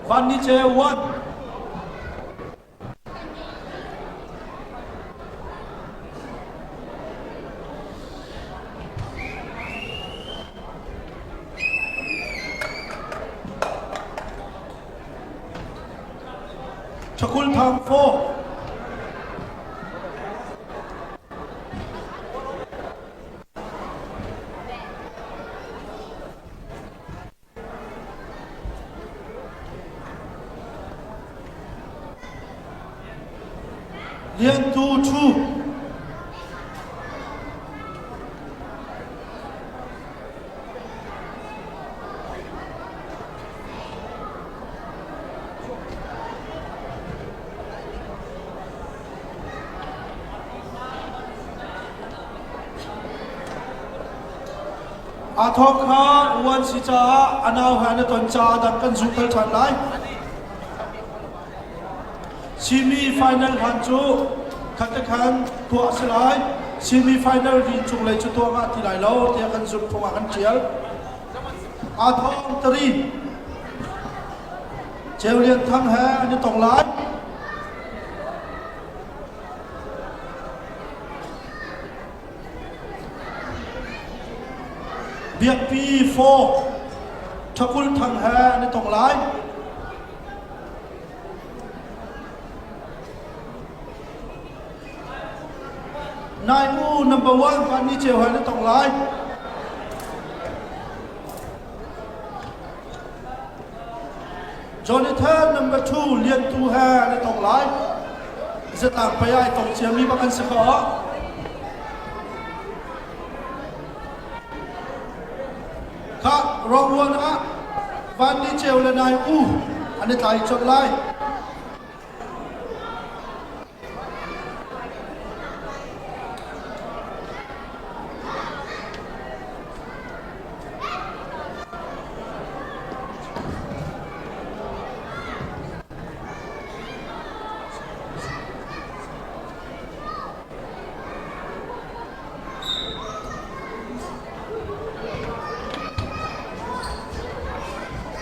Van Ni Ce 1. Chakul Thang 4. Lian Tu Thu. Aa thawk kha uan si caah a nau he an i ton caah dang kan zuk kal ṭhan lai. Semi final hlan cu khat te khan tuah a si lai. Semi final rin cung lei cu tuah ngah ti lai lo tiah kan zumh phung ah kan ṭial. Aa thawng tari Ceu Lian Thang he an i tong lai. Biakpi Fawk Ṭhakulh Thang he an i tong lai. Naimu number one Van Ni Ceu he an i tong lai. Jonathan number 2 Lian Tu he an i tong lai. Zatlang pei ai tong ciami bak an si ko. Kha round 1 ah Van Ni Ceu le Nai U an i tlai colh lai.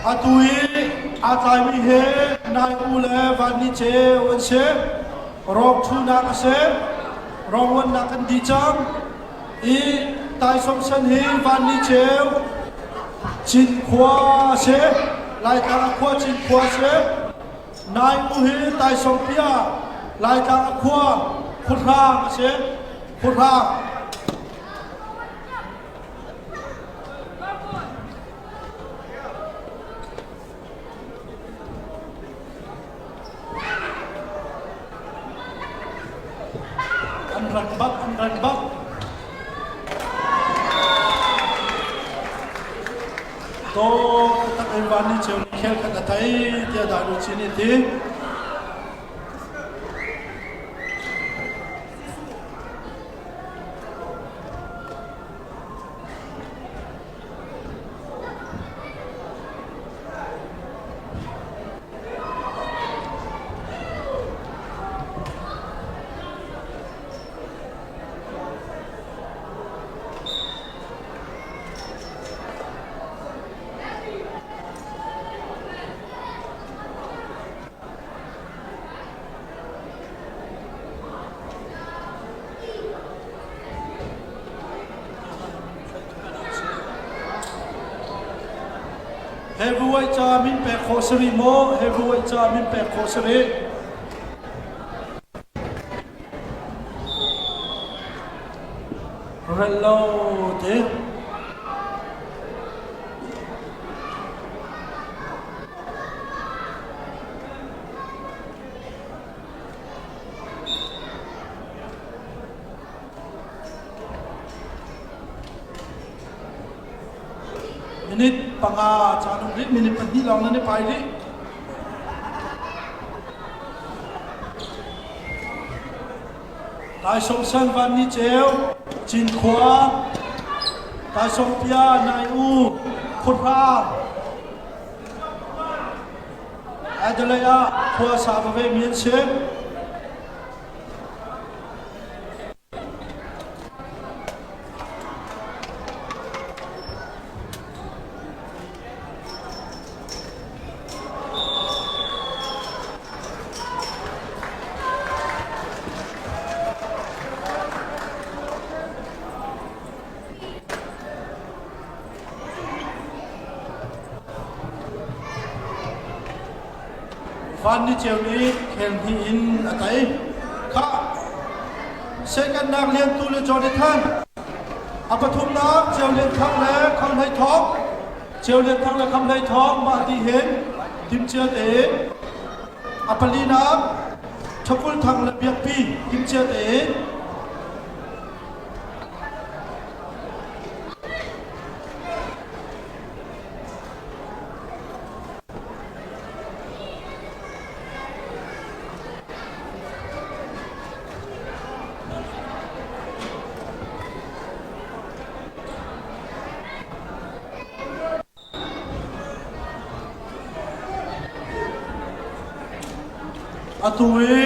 Atu i aa tlaimi hi Nai U le Van Ni Ceu an si. Rawng ṭhunak a si. Rawng uannak kan dih cang. I Taisawm san hi Van Ni Ceu Cinkhua a si. Laitlang a khua Cinkhua a si. Nai U hi Taisawm pia Laitlang a khua Khuahrang a si. Khuahrang. An ran bak, an ran bak. To tak in van ni cheu ni khel khat a thai tiah dah lu chin i ti. Heavyweight ca min pek khawh si rih maw? Heavyweight ca min pek khawh si rih. Rel lo te. Minute 5 caan um rih, minute 2 lawng nan i pai rih. Taisawm San Van Ni Ceu, Cinkhua, Taisawm Pia, Nai U, Khuahrang, Adelaide ah khua sa veve mi an si. Van Ni Ceu nih khel hnih in a tei. Khah! Second nak Lian Tu le Jonathan. A pathumnak Ceu Lian Thang le Kham Hlei Thawng. Ceu Lian Thang le Kham Hlei Thawng mah ti hin timcia tein a palinak Thakul Thang le Biakpi timcia tein Atu i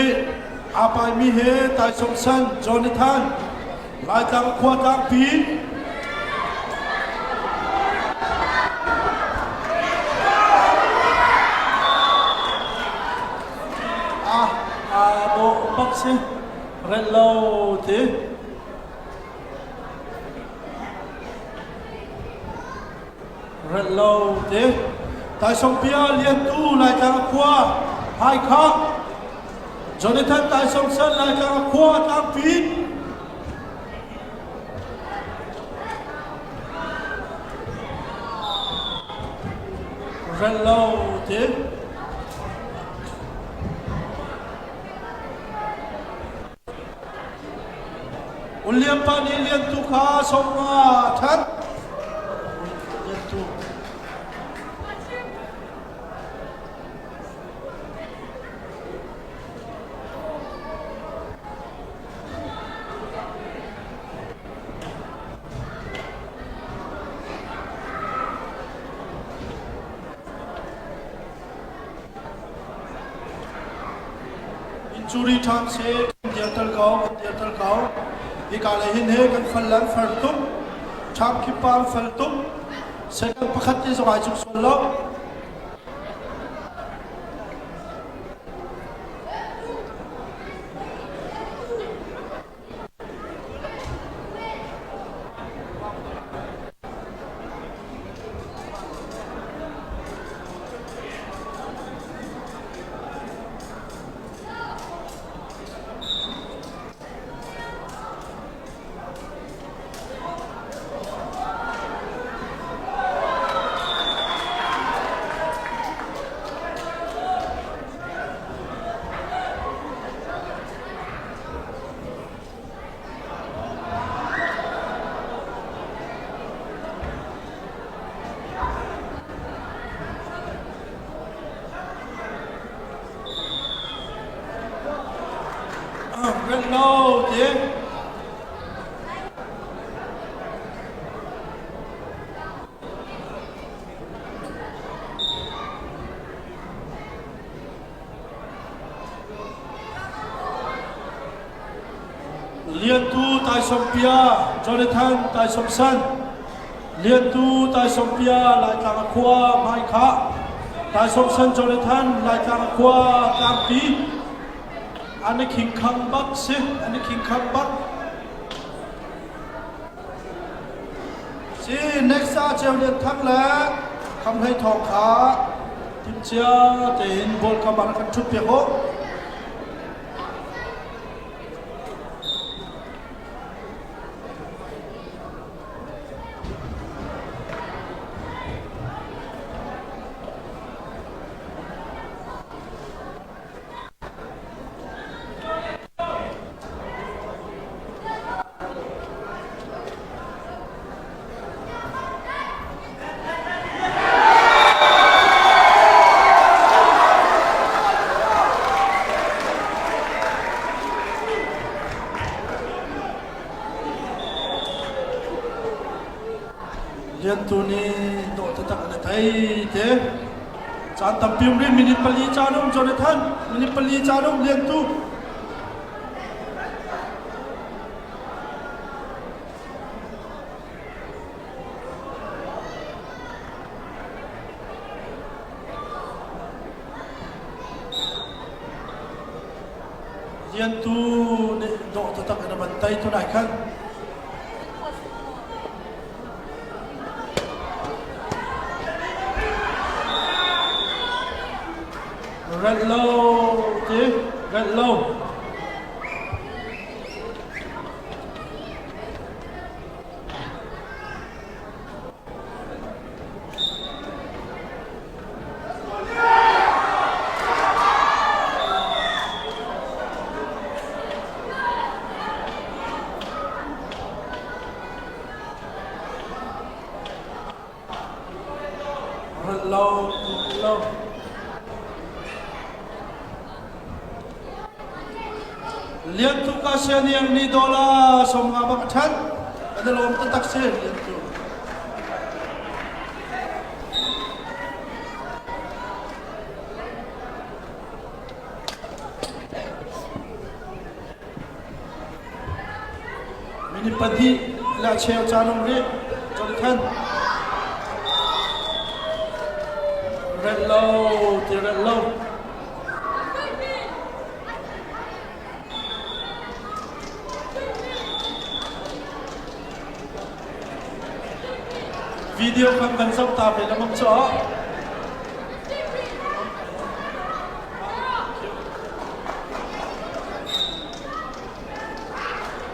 aa paimi hi Taisawm San Jonathan Laitlang khua tlangpi ah aa dawh bak si relh lo ti. Relh lo ti. Taisawm Pia Liantu Laitlang khua Haikha Jonathan Taisawm San Laitlang khua tlangpi Relh lo ti. William pa nih Liantu kha sawmnga a that. Liantu. Injury ṭhan seh kan dirter ko, kan dirter ko. Hika lei hin he kan fal le an far tuk. Ṭham khi pa an fal tuk. Second pakhat te zong ai cuk sual lo. Rel lo ti. Liantu Taisawm Pia, Jonathan Taisawm San, Liantu Taisawm Pia, Laitlang a khua Hmaikhah, Taisawm San Jonathan, Laitlang a khua Tlangpi, an i khingkhang bak si, an i khingkhang bak. Si next ah Ceu Lian Thang le Kham Hlei Thawng kha timcia tein bawlkam ah kan ṭhut piak u. Liantu nih dawh taktak an i thei te. Caan tampi um rih minute pali caan um Jonathan minute pali caan um Liantu. Liantu nih dawh taktak in a van tei tunai khan. Relh lo ti relh lo. Relh lo lo. Lian tu ka sia niang ni dola som nga bak than. Kan lawm taktak si lian tu. Minute pahnih le a cheu caan um rih. Jonathan. Relh lo ti relh lo. Video kan kan zoh ta ve lengmang cu.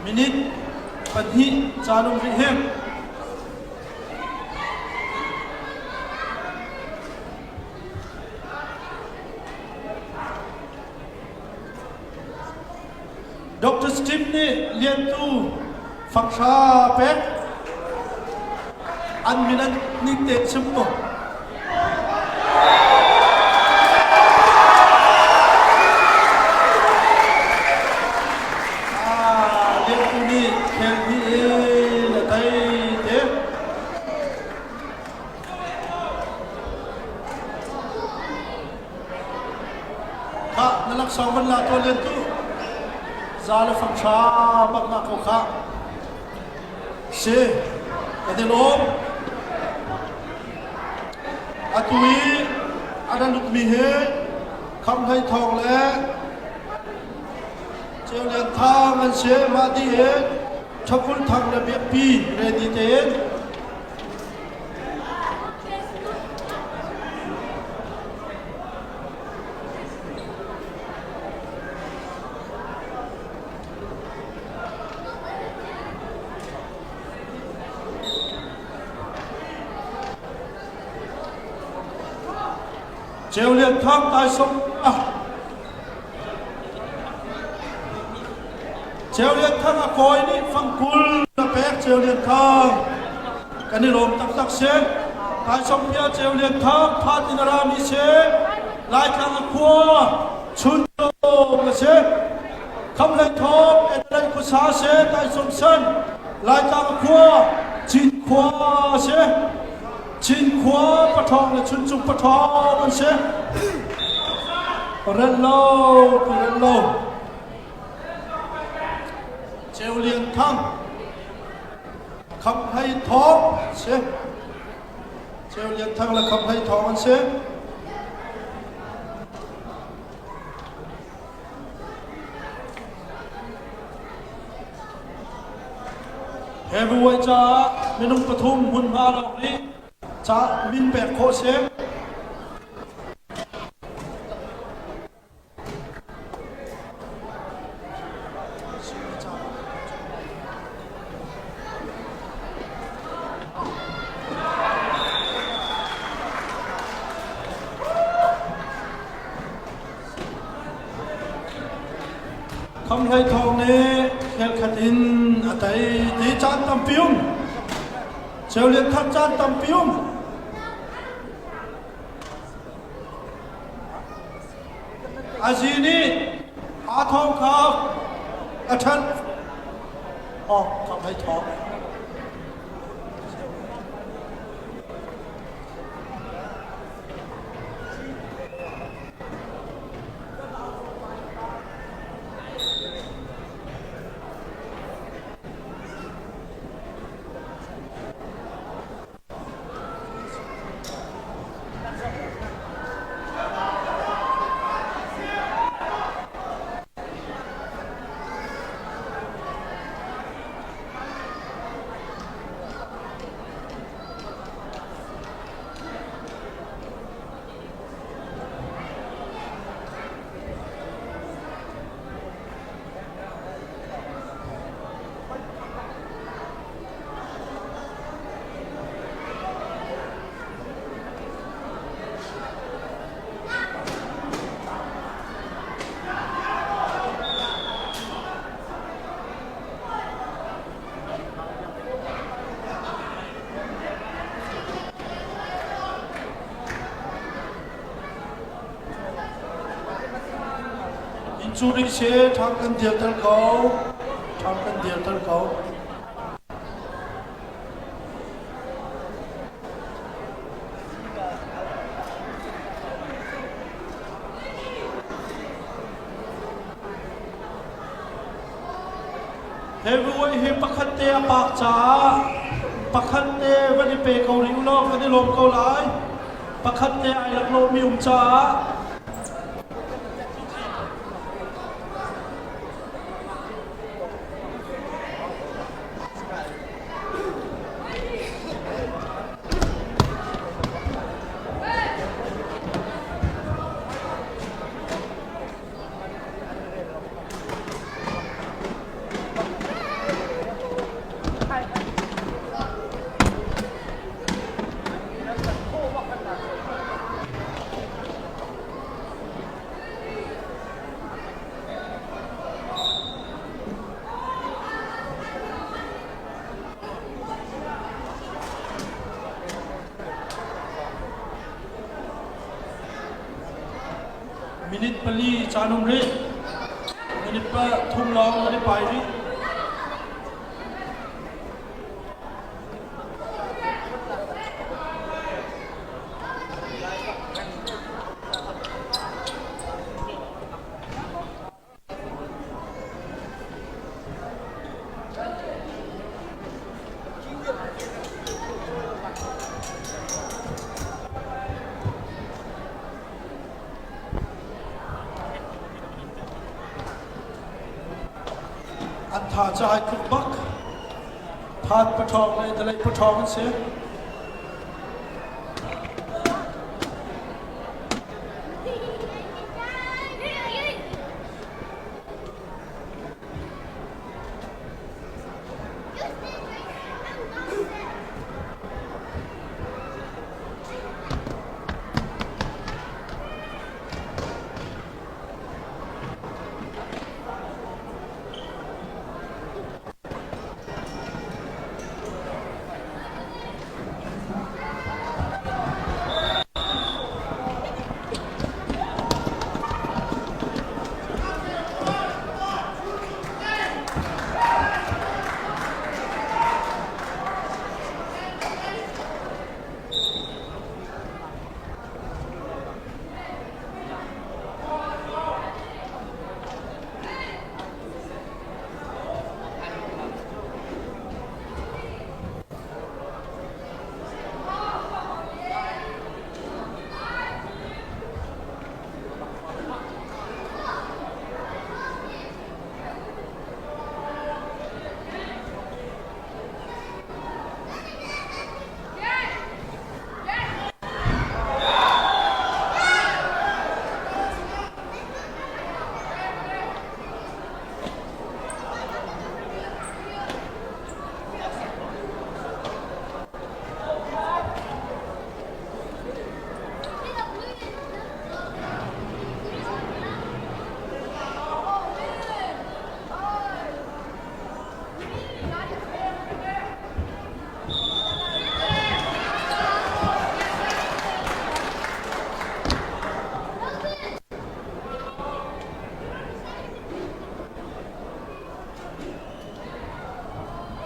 Minute pahnih caan um rih hi. Dr. Steve nih liantu fanghra pek an min an ning te chim mu. Ah, liantu nih khel hi na tei te. Khah, na laksawng van la tuah len tu. Za le fang hra bak ma ko khah. Si, kan i lawm. Atu i a ra lutmi hi Kham Hlei Thawng le Ceu Lian Thang an si. Mah dih in Ṭhakul Thang le Biakpi ready tein Ceu Lian Thang Taisawm ah Ceu Lian Thang a kawi nih fangkul a pek Ceu Lian Thang kan i lawm taktak si. Taisawm bia Ceu Lian Thang phat in a rami si. Laitlang a khua Chunlawm a si. Khamhlei Thawng Etalei khuasa si. Taisawm san Laitlang a khua Cinkhua a si. Cinkhua paṭhawng le Chuncung paṭhawng an si. Relh lo, relh lo. Ceu Lian Thang, Kham Hlei Thawng an si. Ceu Lian Thang le Kham Hlei Thawng an si. Heavyweight caah minung pathum hmunhma lawng nih ca min pek khawh si. Khamhlei Thawng nih khelkhat in a tei ti caan tampi um. Ceulian Thang caan tampi um. Azi nih aa thawng kha a ṭhanh. Oh, Khamhlei Thawng. cu rih she ṭhang kan dirter ko. Ṭhang kan dirter ko. Heavyweight hi pakhat te a pak caah pakhat te van i pe ko rih u law kan i lawm ko lai. Pakhat te ai laklawhmi um caah. Minute 4 caan um rih. Minute 3 lawng kan i pai rih. An tha cu ai tluk bak. Phat paṭhawng le dalei paṭhawng an si.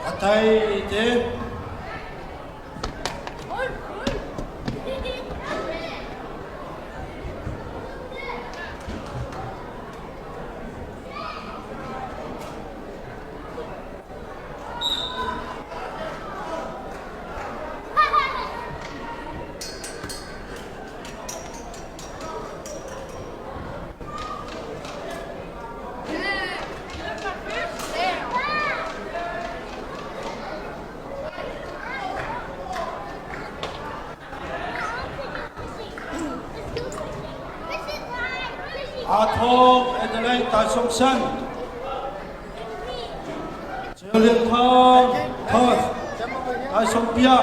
A tai te. Aa thawk Adelaide Taisawm San. Ceu Thawng Perth Taisawm Pia.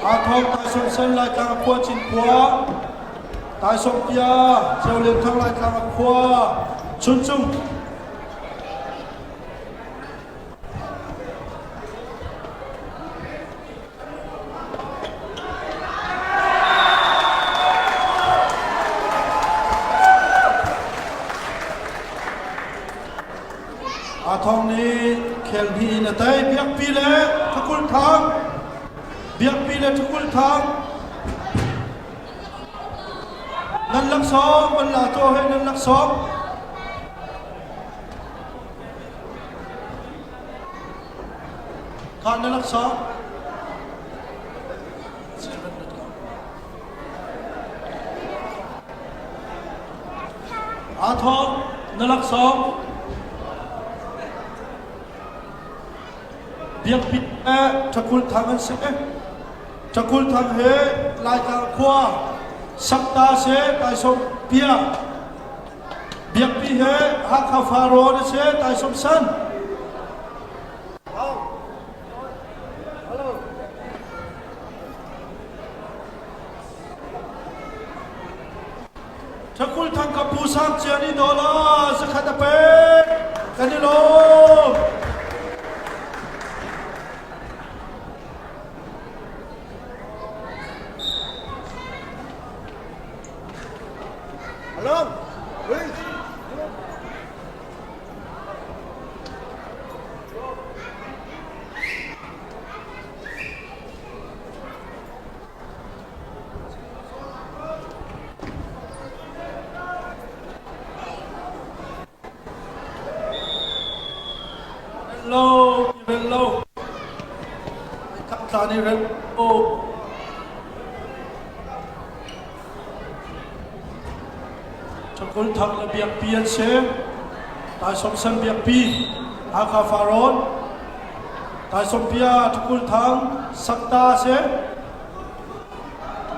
Aa thawk Taisawm San Laitlang a khua Cinkhua. Taisawm Pia Ceu Lian Thang Laitlang a khua Chuncung. Aa Thawng nih khel hnih in a tei. Biakpi le Thakulh Thang. Biakpi le Thakulh Thang. Nan laksawng van la tuah he nan laksawng. Kha na laksawng. Aa thawng na laksawng Biakpi le Ṭhakulh Thang an si. Ṭhakulh Thang he Laitlang khua Sakta si Taisawm Pia. Biakpi he Hakha Farawn a si Taisawm San. Ṭhakulh Thang ka pu Sang Cia nih dollar zakhat a pek. Kan i lawm. Hello. Hey. Lo, rel lo. Thang tla nih rel lo. Ṭhakulh Thang le Biakpi an si. Taisawm Sen Biakpi, Hakha Farrawn. Taisawm Pia Ṭhakulh Thang Sakta a si.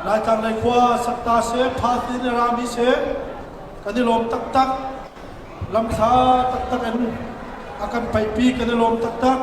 Laitlang lei khua Sakta a si. Phat in a rami si. Kan i lawm taktak. Lamthla taktak in a kan paihpi kan i lawm taktak.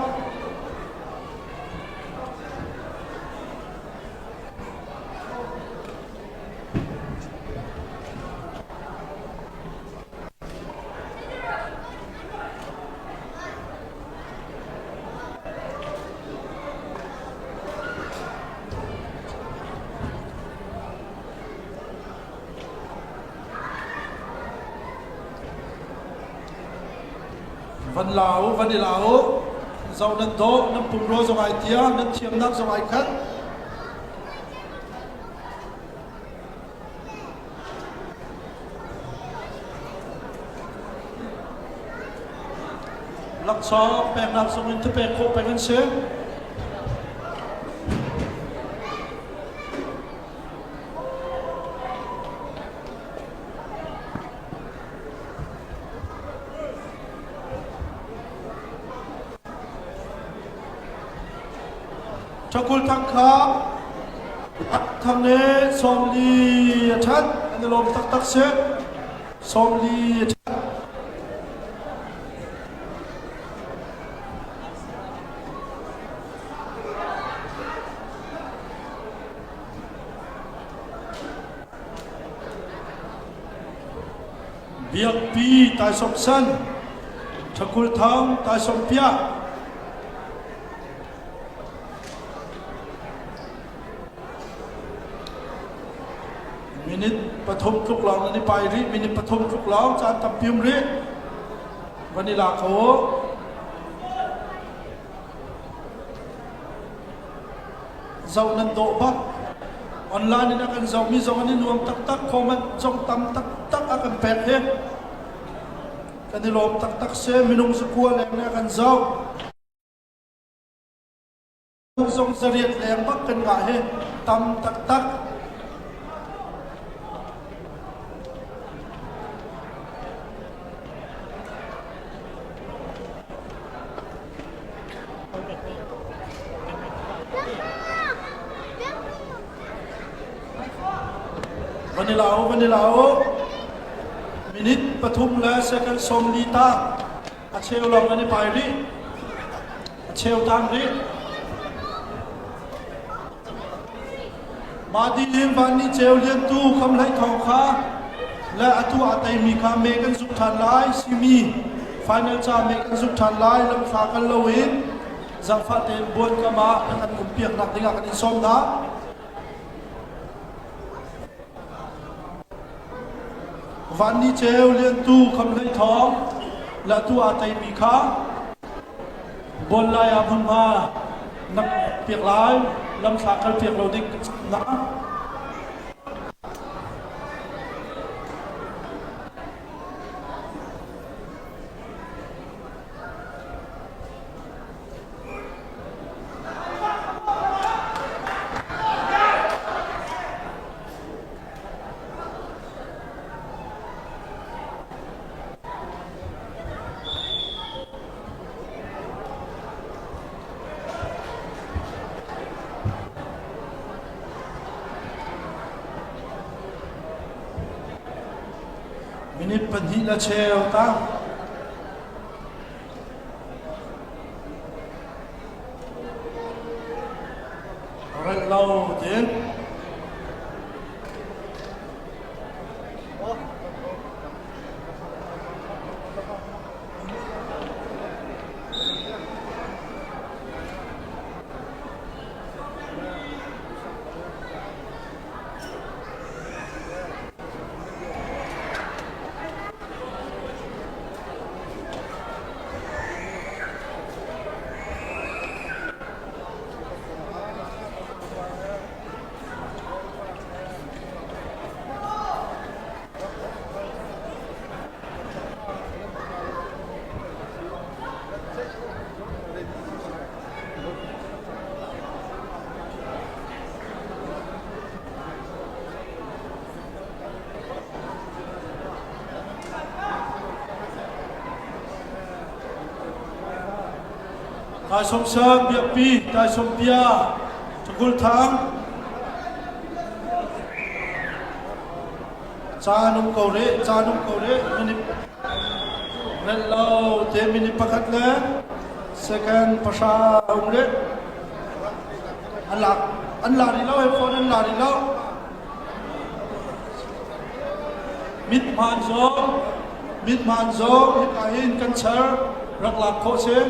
Van la u, van i la u. Zoh nan dawh, nan pumrua zong ai tia, nan thiamnak zong ai khat. Laksawng peknak zong in thupek khawh peng an si. Ṭhakulh thang kha thang le 40 a ṭhat an i lawm taktak si. 40 a ṭhat. Biakpi Taisawm San, Ṭhakulh Thang Taisawm Piah, Minute pathum tluk lawng nan i pai rih, minute pathum tluk lawng caan tampi um rih. Van i la ko u. Zoh nan dawh bak. Online in a kan zohmi zong an i nuam taktak, comment zong tam taktak a kan pek hi. Kan i lawm taktak si, minung zakua leng nih a kan zoh. Zong zariat leng bak kan ngah hi tam taktak. Van i la u, van i la u. Minute pathum le second 40 ta a cheu lawng nan i pai rih. A cheu tang rih. Mah dih van ni ceu lian tu kham hlei thawng kha le atu a teimi kha me kan zuk ṭhan lai simi final ca me kan zuk ṭhan lai lamthla kal loin zaangfah tein buan kam ah na kan um piaknak dingah kan in sawm hna. Van ni ceu lian tu kham hlei thawng. Le atu aa teimi kha bual lai ah hmunhma na piak lai, lamthla kal piak lo ding na. Minute pahnih le cheu tang. Relh lo tin. Taisawm Sang Biakpi, Taisawm Bia, Cakul Thang, Caan um ko rih, caan um ko rih. Minute relh lo te minute pakhat le second pahra um rih. An lak, an la rih lo, he phone an la rih lo. Mithmaan zong, mithmaan zong hika hin kan char rak lak khawh si.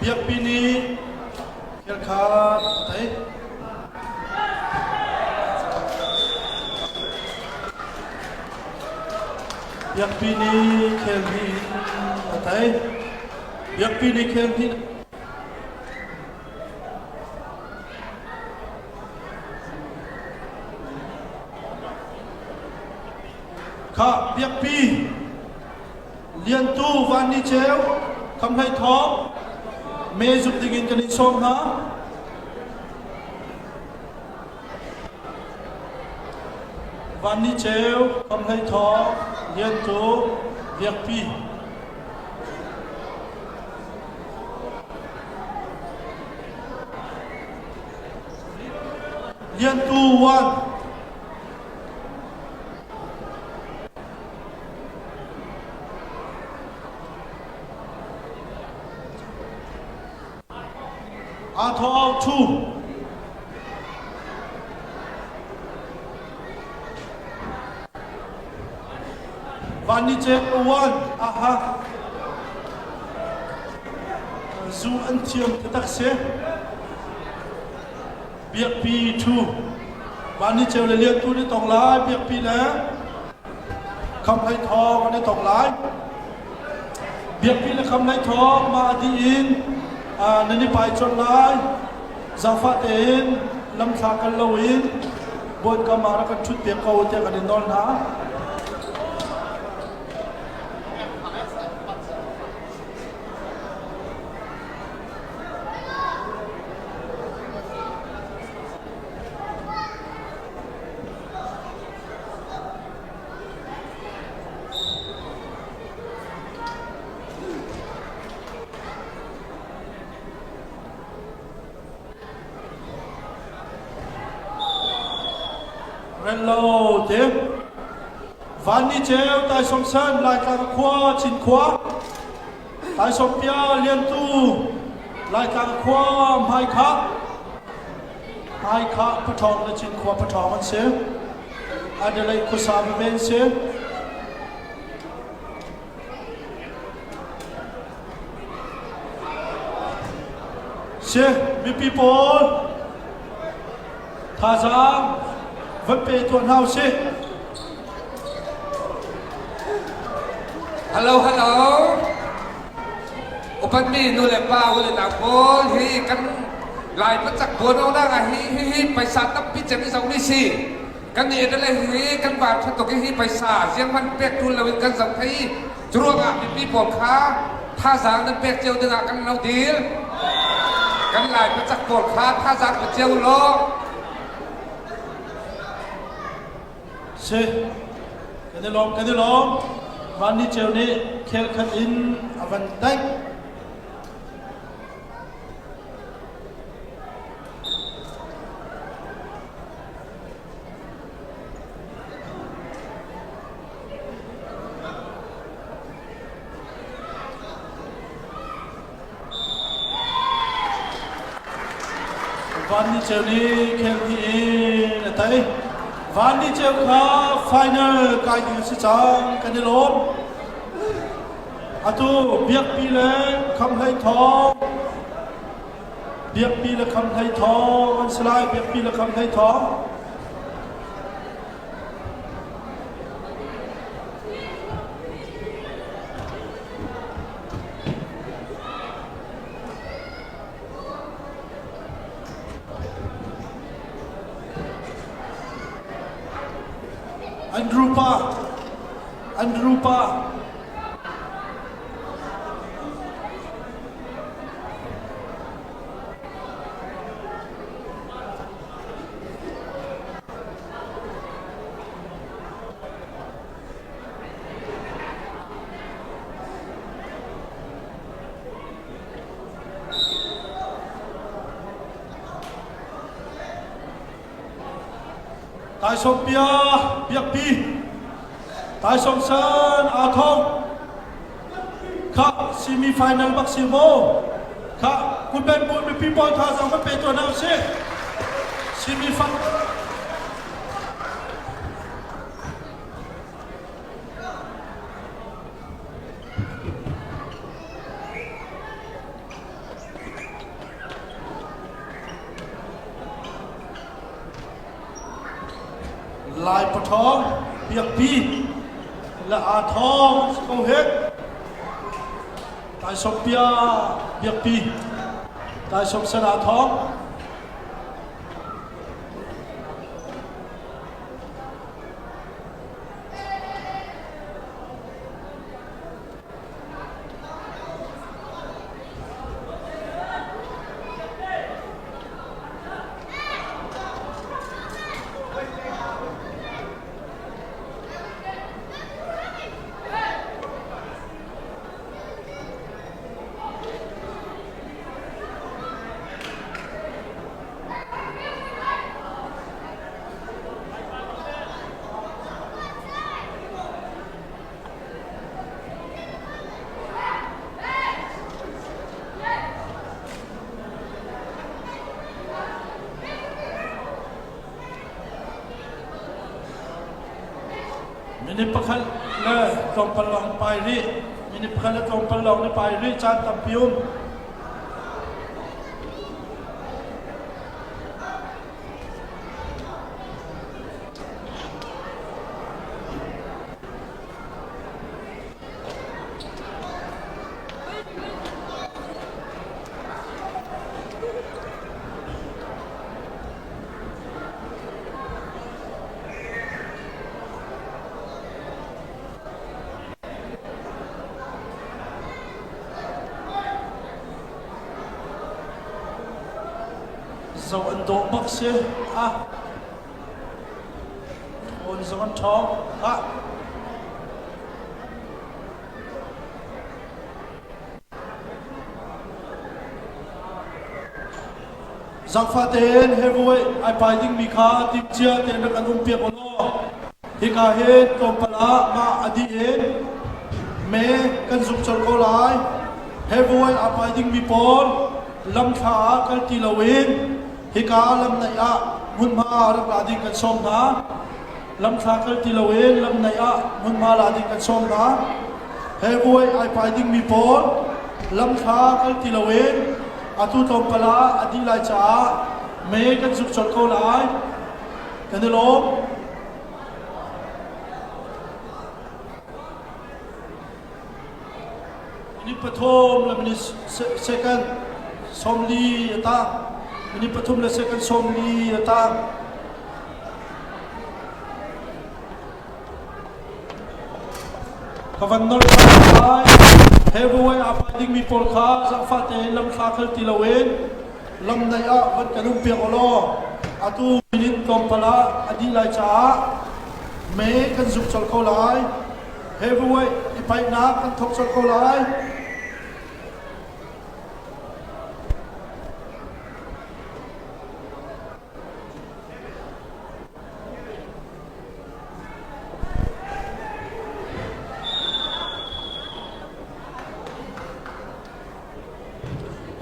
Biakpi nih thil kha a theih. Biakpi nih khel hnih in a tei. Biakpi nih khel hnih. Kha Biakpi Liantu Van Ni Ceu Kham Hlei Thawng me zuk dingin kan in sawm hna. Van Ni Ceu Kham Hlei Thawng Liantu Biakpi Liantu 1 Aa thaw ṭhu. Van ni cek uan aha. Zu an thiam taktak si. Biakpi ṭhu. Van ni ceu le lian tu ni tong lai biakpi le kham hlei thawng an i tong lai. Biakpi le kham hlei thawng mah a dih in nan i pai colh lai. Zaangfah tein lamthla kal loin buankam ah rak kan ṭhut piak ko tiah kan in nawl hna. Rello te Van ni ceu Taisawm san Laitlang khua Cinkhua Taisawm pia Liantu Laitlang khua Hmaikha Hmaikha Paṭhawng le Cinkhua Paṭhawng an si. Adelaide khuasa veve an si. Si, mipi pawl thazaang van pe tuah hna usih. Hello, hello. Upatmi nu le pa u le nau pawl hi kan Lai pacak buan nak ah hi hi hi paisa tampi cem i zohmi si. Kan i le hi kan van ṭha tuk i hi paisa ziang hmanh pek ṭul loin kan zoh thei. Curuangah mipi pawl kha thazaang nan pek cio dingah kan lo dil. Kan Lai pacak pawl kha thazaang pe cio law. Si. Kan i lawm, kan i lawm. Van Ni Ceu nih khel khat in a van taih. Van Ni Ceu nih khel hnih in a tei. Van Ni Ceu kha final kai ding a si cang. Kan i lawm. Atu Biakpi le Khamhlei Thawng Biakpi le Khamhlei Thawng an si lai. Biakpi le Khamhlei Thawng. Andrew pa Andrew pa Taisawm pia biakpi Taisawm san aa thong kha semi final bak si maw kha kutben bu mipi pawl thazaang van pe tuah hna usih semi final Lai paṭhawng biakpi le aa thawng si ko hih. Taisawm pia biakpi taisawm sen aa thawng. Minute pakhat le tlawmpal lawng pai rih. Minute pakhat le tlawmpal lawng ni pai rih caan tampi um. Zo an dawh bak si. Ah. Thawn zong an ṭhawng. Ah. Zaangfah tein heavyweight ai pai dingmi kha timhcia tein rak kan umpiak u law hika hin tlawmpal ah mah a dih in me kan zuk colh ko lai. Heavyweight aa pai dingmi pawl lamthla ah kal ti loin hika lamnaih ah hmunhma rak la ding kan sawm hna. Lamthla kal ti loin lamnaih ah hmunhma la ding kan sawm hna. Heavyweight ai pai dingmi pawl lamthla kal ti loin atu tlawmpal ah a dih lai caah mei kan zuk colh ko lai. Kan i lawm. Minute pathum le minute second 40 a tang. Minute pathum le second 40 a tang. Ka van nolh lai. Heavyweight aa pai dingmi pawl kha zaangfah tein lamthla khal ti loin lam naih ah van kan um piak law atu minute tlawmpal ah a dih lai caah mei kan zuk colh ko lai. Heavyweight i paihnak kan thawk colh ko lai.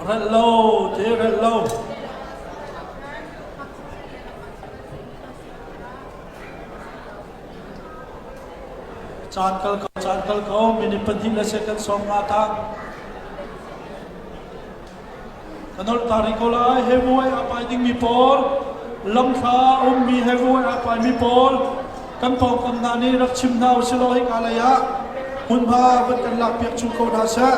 Relh lo, te relh lo. Caan kal ko, caan kal ko, minute pahnih le second 50 tang. Ka nolh ta rih ko lai. Heavyweight aa pai dingmi pawl, lamthla ummi heavyweight aa paimi pawl, kan pawngkam hna nih rak chim hna usilaw hika lei ah hmunhma van kan lakpiak chung ko hna seh.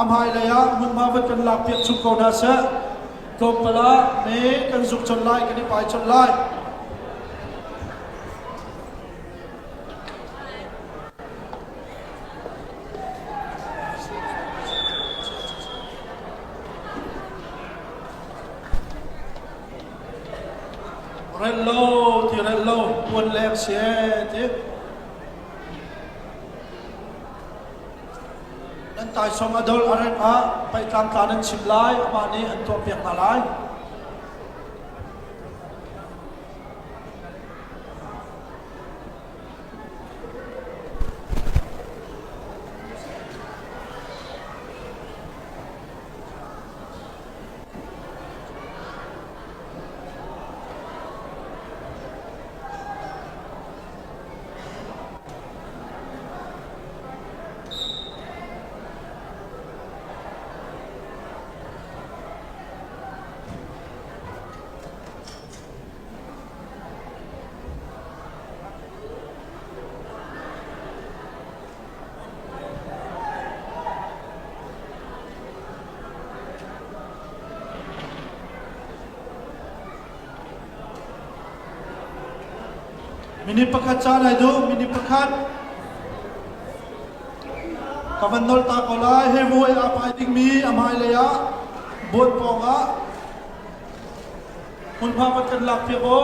A hmailei ah hmunhma van kan lakpiak chung ko hna seh. Tlawmpal ah me kan zuk colh lai, kan i pai colh lai. Relh lo ti relh lo puan leng si ti. Nan taisawm a dol a reng ah paihtlangtla nan chim lai amah nih an tuahpiak hna lai. Minute pakhat caan ai duh, minute pakhat. Ka van nolh ta ko lai. He vuai aa pai dingmi a hmailei ah buan pawng ah Hmunhma van kan lak piak u.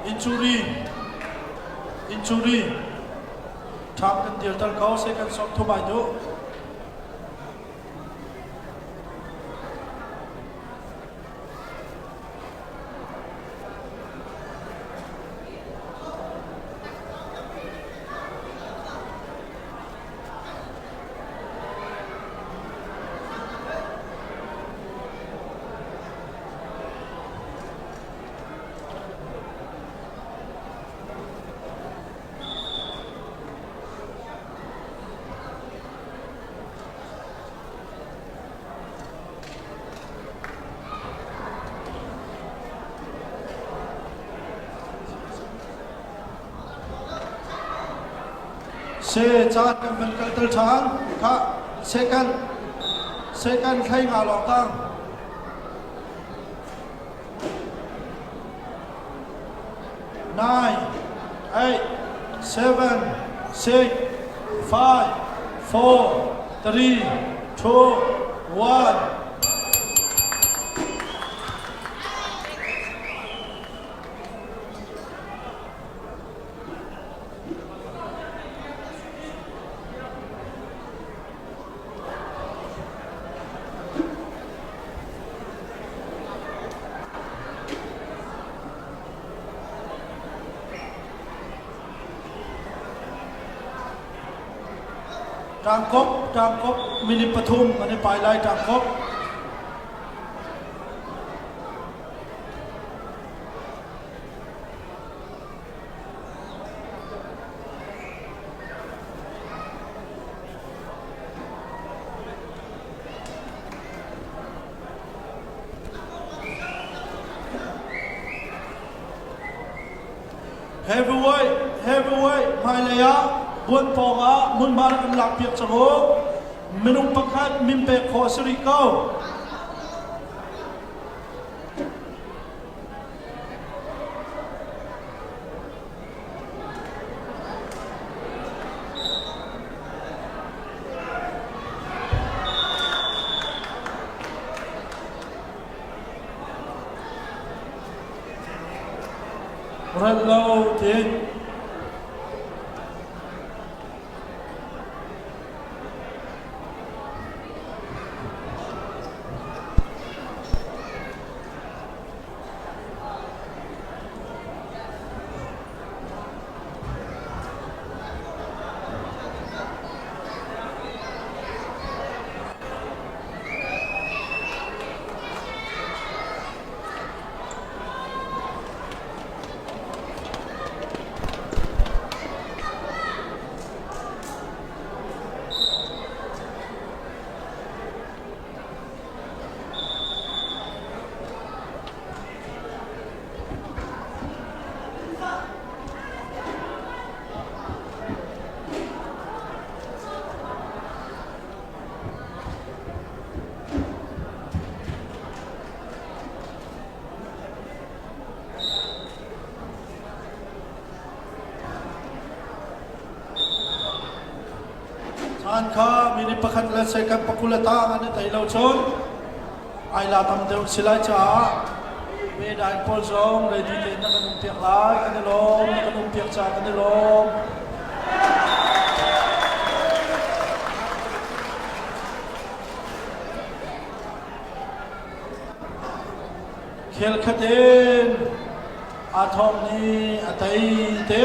Injury Injury Ṭham kan dir ter ko second 30 ai duh. Se caan kan van kalter ṭhan. Khah, second, second thlei nga lawng tang. 9, 8, 7, 6, 5, 4, 3, 2, 1. Tangkop, tangkop, minute pathum an i pai lai tangkop. Heavyweight, heavyweight hmailei ah buan pawng ah hmunhma rak in lakpiak cang u. Minung pakhat min pek khawh a si rih ko. Rat lo ti. Caan kha minute pakhat le second pakul a tang an i tei lo cun ai la tam deuh si lai caah medai pawl zong ready tein na kan um piak lai kan i lawm na kan um piak caah kan i lawm. Khel khat in aa thawng nih a tei te.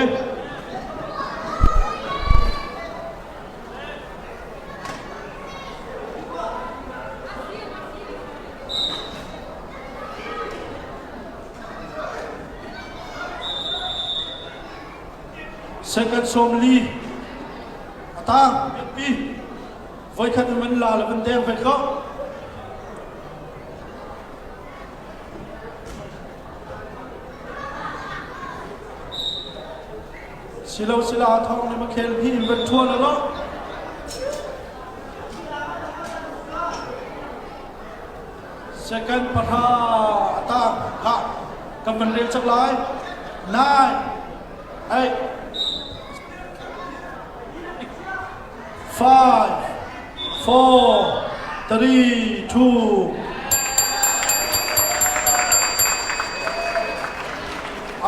Second 40 a tang pi voikhat in man la le van deng ve ko. Silo sila thawng ni makhel hi in van ṭhuan lo. Second pahra ata ha kan van rel cak lai. 9 8 5 4 3 2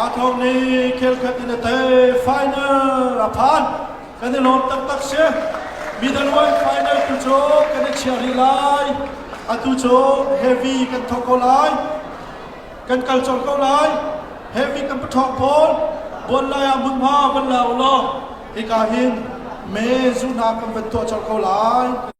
Athawng nih khelkhat in a tei final a phan kan i lawm taktak si middleweight final tu cu kan i chiah rih lai atu cu heavy kan thawk ko lai kan kal colh ko lai heavy kan pathawk pawl buan lai ah hmunhma van la u law hika hin me zuhnak kan van tuah colh ko lai.